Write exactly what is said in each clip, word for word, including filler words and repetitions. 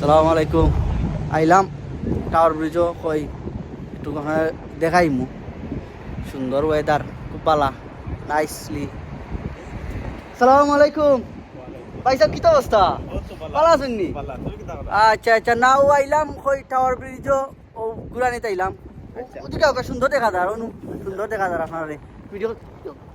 সালামু আলাইকুম। আইলাম টাওয়ার ব্রিজও, কই একটু আপনারে দেখাইমু। সুন্দর ওয়েদার, খুব ভালা, নাইসলি। সালামু আলাইকুম। ভাই সাহেব, কিতা অবস্থা? ভালা আছইন নি? আচ্ছা আচ্ছা, না ও আইলাম কই টাওয়ার ব্রিজও, ও ঘুরানিত আইলাম। ওদিকে ওকে সুন্দর দেখা যার, অনু সুন্দর দেখা যার আপনারে। ভিডিও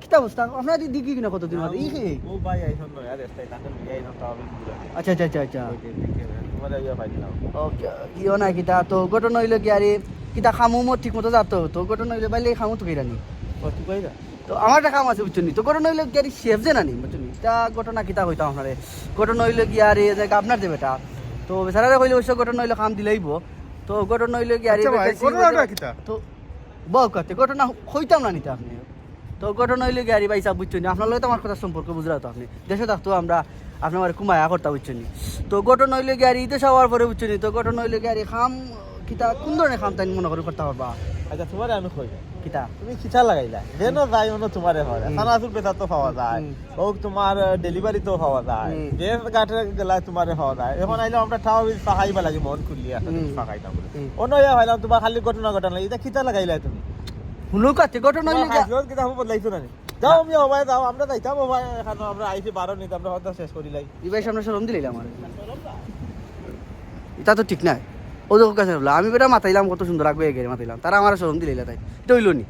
কিতা অবস্থা? আপনারা দি-, দেখি কিনা কতদিন বাদে? ই কি? ও ভাই, আইছইন নয়া দেশ থাকি, তাকে লইয়া আইছইন টাওয়ার ব্রিজ ঘুরানি। আচ্ছা আচ্ছা আচ্ছা আচ্ছা। ওই যে দেখে, তোমার ইয়া পাইলাম। ওকে, ইও না কিতা, তো ঘটনা অইলো কি আরে, কিতা কামও মত ঠিক মতো যাতো, তো ঘটনা অইলো বাইলে কামও তো কইরা নি। ও, তুই কইরা? তো আমার একটা কাম আছে, বুঝছইন নি? তো ঘটনা অইলো কি আরে, শেফ যে না নি, বুঝছইন নি? তা ঘটনা কিতা কইতাম আপনারে? ঘটনা অইলো কি আরে, যে আপনার যে বেটা, তো বেচারারে কইলে অবশ্য ঘটনা অইলো কাম দিলাইবো। তো ঘটনা অইলো কি আরে, আচ্ছা ভাই, বেটা, ঘটনাটা কিতা? তো বউকাতে ঘটনা কইতাম না নিতা আপনে। তো ঘটনা অইলো গিয়া আরে ভাই সাহেব, বুঝছইন নি, আপনার লগে তো আমার কথা সম্পর্ক বুঝরা তো আপনে। দেশো থাকতো আমরা আপনার কুমায়া করতা, বুঝছইন নি। তো ঘটনা অইলো গিয়া আরে ইদেশো আওয়ার পরে, বুঝছইন নি, তো ঘটনা অইলো গিয়া আরে কাম কিতা, কোন ধরনের কাম তাইন মনে করি করতা পারবা? আচ্ছা, তোমারে আমি কই না। কিতা? তুমি কিতা লাগাইলা? যেন যাই অনো তোমারে হয়। হুম। চানাচুর বেচা তো পাওয়া যায়। হুম। ও তোমার, আহ, ডেলিভারি তো পাওয়া যায়। হুম। যে ঘাটে গেলা তোমারে পাওয়া যায়। এখন আইলাম আমরা টাওয়ার ব্রিজ পাকাইবা লাগি মন খুলিয়া আছে, হুম। পাকাইতাম বলে। হুম। অনো ইয়া পাইলাম তোমার খালি ঘটনা ঘটান লাগি। ইটা কিতা লাগাইলা তুমি? হুনো কাতে ঘটনা তোমার অইলো গিয়া হাজরত কিতা হবো বদলাইছো না নি? যাও, আমি হবায় যাও, আমরা যাইতাম হবায়, এখন আমরা আইছি বারো নিতে, আমরা হয়তো শেষ করি লাই। ই ভাই সামনে শরম দিলাইলা আমারে। ইটা তো ঠিক নায়। ও দেখো কাছে বললো, আমি বেটা মাতাইলাম কত সুন্দর, আগে এগিয়ে মাতাইলাম, তারা আমারে শরম দিলাইলা তাই। ইটা অইলো নি?